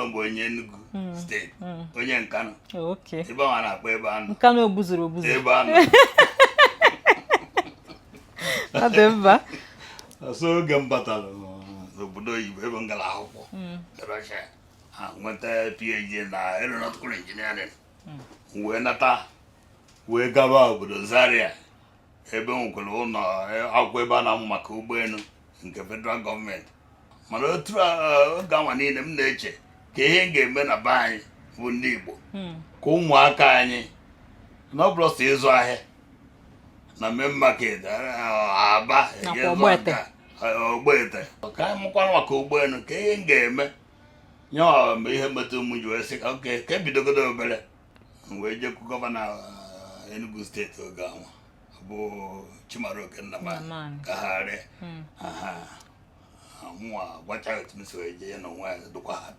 Onwe m bụ onye Enugu Steeti, onye Nkanụ. Ebe ahụ a na-akpọ ebe anọ. Nkanụ ogbuzuru ogbuzu. Ebe anọ. Ọ dị mma. So oge m batara n'obodo oyibo, ebe m gara akwụkwọ Russia, nweta PhD na aeronautical engineering, m wee nata, wee gaba obodo Zaria, ebe m nwekwara ụlọ akwụkwọ ebe a na-amụ maka ụgbọelu nke federal gọọmenti. Mana otu oge anwa niile, m na-eche ka ihe m ga-eme na be anyị bụ ndị Igbo, ka ụmụaka anyị na ọ bụrụ sọ ịzụ ahịa na main market Aba. Nakwa eje zụọ Ogbete. nke a, Ogbete, ka anyị mụkwana maka ụgbọelu, ka ihe m ga-eme nyewa mgbe ihe metụ m ji wee sị ka oke ka ebidogodo obere. M wee jekwu gọvanọ Enugu Steeti oge ahụ bụ Chimaroke Nnamani. Nnamani. Ka ha rịa aha mụnwa gwacha otu m si wee jee ya na onwe ya dịkwa happy.